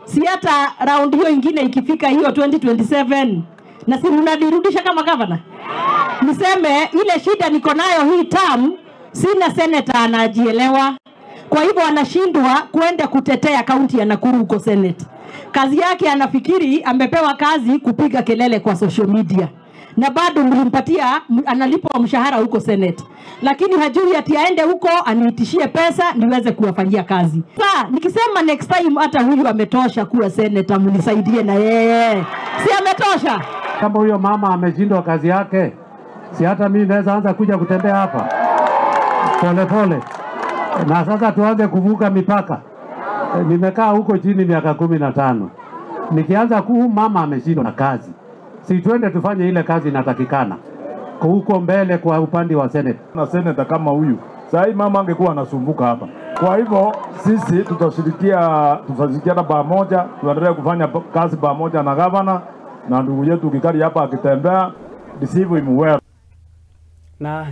Si hata round hiyo ingine ikifika hiyo 2027 na si mnanirudisha kama governor? Niseme ile shida niko nayo hii term, sina senator anajielewa. Kwa hivyo anashindwa kwenda kutetea kaunti ya Nakuru huko Senate. Kazi yake anafikiri amepewa kazi kupiga kelele kwa social media. Na bado mlimpatia, analipwa mshahara huko Senate. Lakini hajui ati aende huko aniitishie pesa niweze kuwafanyia kazi. Sasa nikisema next time hata huyu ametosha kuwa senator, mnisaidie na yeye. Si ametosha? Kama huyo mama ameshindwa kazi yake, si hata mimi naweza anza kuja kutembea hapa pole pole. Na sasa tuanze kuvuka mipaka. Nimekaa huko chini miaka 15. Nikianza kuu mama ameshindwa na kazi, si twende tufanye ile kazi inatakikana huko mbele kwa upande wa Senate. Na senator kama huyu, sasa hii mama angekuwa anasumbuka hapa. Kwa hivyo sisi tutashirikiana pamoja, tuendelee kufanya kazi pamoja na governor na ndugu yetu Gikari hapa akitembea, deceive him well. Na